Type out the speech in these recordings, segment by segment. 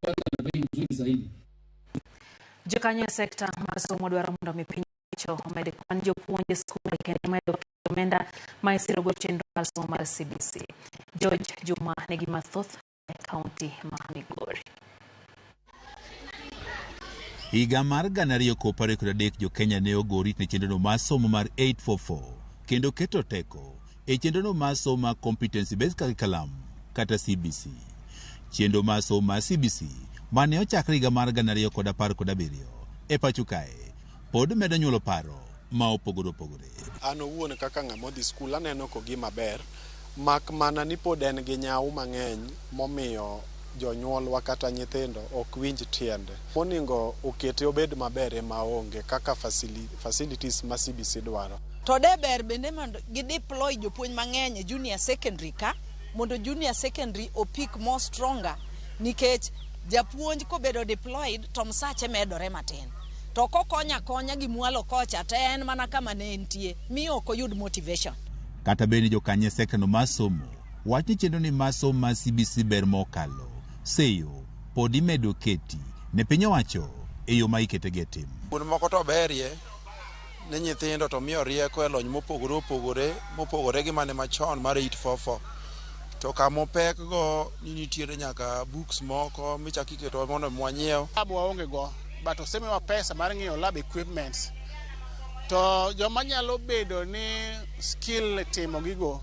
Na bei nzuri zaidi. Jokanyo e sekta mar somo dwaro mondo mi piny owacho omed kwan jopuonj e skunde kendo medo omenda ma isirogo chenro mar somo mar CBC. George Juma nigi mathoth e kaunti ma Migori. Higa mar 2023 jo-Kenya ne ogo rit ne chenrono mar somo mar 844 kendo keto teko e chenrono mar somo mar Competency Based Curriculum kata CBC. Chenro mar somo mar CBC mane ochakre higa mar 2017 e pacho kae pod medo nyuolo paro ma opogore opogore. An owuon kaka ng'ama odhi skul aneno kogima ber, mak mana ni pod en gi nyawu mang'eny momiyo jonyuolwa kata nyithindo ok winj tiende. Monego okete obed maber ema onge kaka facilities ma CBC dwaro. To de ber bende mondo gi deploy jopuonj mang'eny e junior secondary ka mondo junior secondary opick more stronger, nikech japuonj kobedo deployed to msache medore matin, to kokonyo akonya gi mwalo kocha to en mana kama ne entie, miyo ok oyud motivation. Kata bed ni jokanyo e sektano mar somo wach ni chenro ni mar somo mar CBC ber mokalo, seyo pod imedo keti ne piny owacho e yo ma iketegi e tim. Kuond moko to berie ni nyithindo to miyo rieko e lony mopogore opogore mopogore gi mane machon mar 844, to kama opek go ni nitiere nyaka books moko michako iketo mondo mwanyiew. Lab waonge go, but osemiwa pesa mar ng'iewo lab equipments, to joma nyalo bedo ni skill timo gigo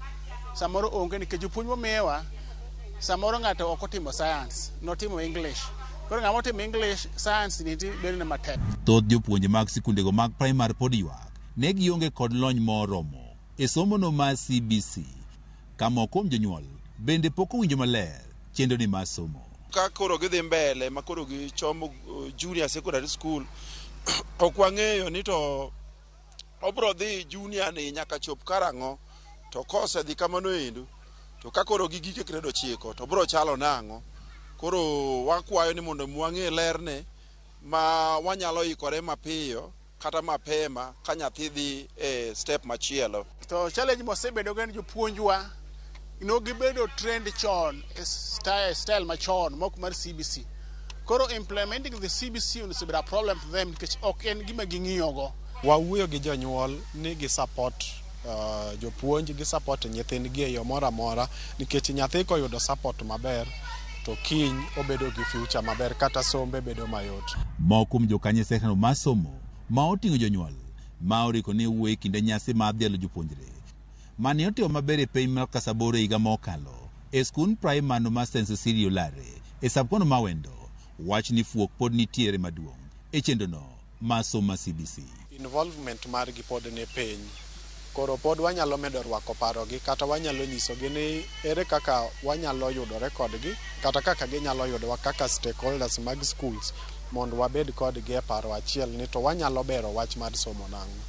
samoro onge, nikech jopuonj momiwa samoro ng'ato ok otimo science, notimo English. Koro ng'ama otimo English, science nitie bedo ne matek. Thoth jopuonje mag sikundego mag primary pod ywak ne gionge kod lony moromo e somono mar CBC, ka moko kuom jonyuol bende pok owinjo maler chenro ni mar somo. Ka koro gidhi mbele ma koro gichomo junior secondary school, ok wang'eyo ni to obro dhi junior ni nyaka chop karang'o, to kosedhi kamano endo to ka koro gigike grade 9 to bro chalo nang'o. Koro wakwayo ni mondo wang'e lerne ma wanyalo ikore mapiyo kata mapema ka nyathi dhi e step machielo. To challenge mosebedo go en jopuonjwa no gibedo trained chon e style machon mok mar CBC. Koro implementing the CBC osebedo a problem for them nikech ok en gima ging'iyogo. Wawuoyo gi jonyuol ni gi support jopuonj, gi support nyithindgi e yo moro amora, nikech nyathi koyudo support maber to kiny obedo gi future maber kata sombe bedo mayot. Moko kuom jokanyo e sektano mar somo ma oting'o jonyuol ma oriko ne wuoyo e kinde nyasi mar dhialo jopuonjre mane otimo maber e penj mar Kasaboro e higa mokalo e skund primar no mar St. Cecilia Olare e subkono ma Wendo wach ni fuok pod nitiere maduong' e chenrono mar somo mar CBC. Involvement margi pod ni piny, koro pod wanyalo medo rwako parogi kata wanyalo nyisogi ni ere kaka wanyalo yudore kodgi kata kaka ginyalo yudowa kaka stakeholders mag schools mondo wabed kodgi e paro achiel ni to wanyalo bero wach mar somo nang'o.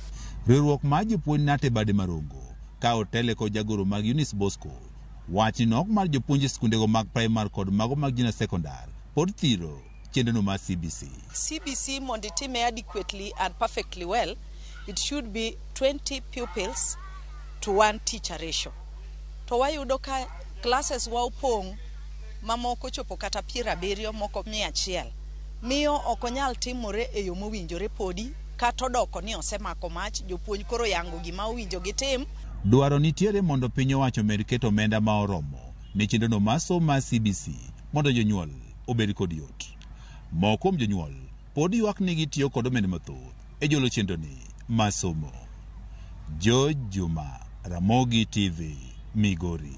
Riwruok mar jopuonj Nate Bade Marongo ka otele kod jagoro mag Eunice Bosco wach ni nok mar jopuonj e skundego mag primar kod mago mag junior secondar pod thiro chenrono mar CBC. CBC mondo itime adequately and perfectly well, it should be 20 pupils to one teacher ratio. To wayudo ka classes wa opong' mamoko chopo kata 70, moko 100. Miyo ok onyal timore e yo mowinjore podi, kata odoko ni osemako mach, jopuonj koro yango gima owinjo gitim. Dwaro nitiere mondo piny owacho omed keto omenda ma oromo ne chenrono mar somo mar CBC mondo jonyuol obed kod yot. Moko kuom jonyuol pod ywak ni gitiyo kod omenda mathoth e jolo chenroni mar somo. George Juma, Ramogi TV, Migori.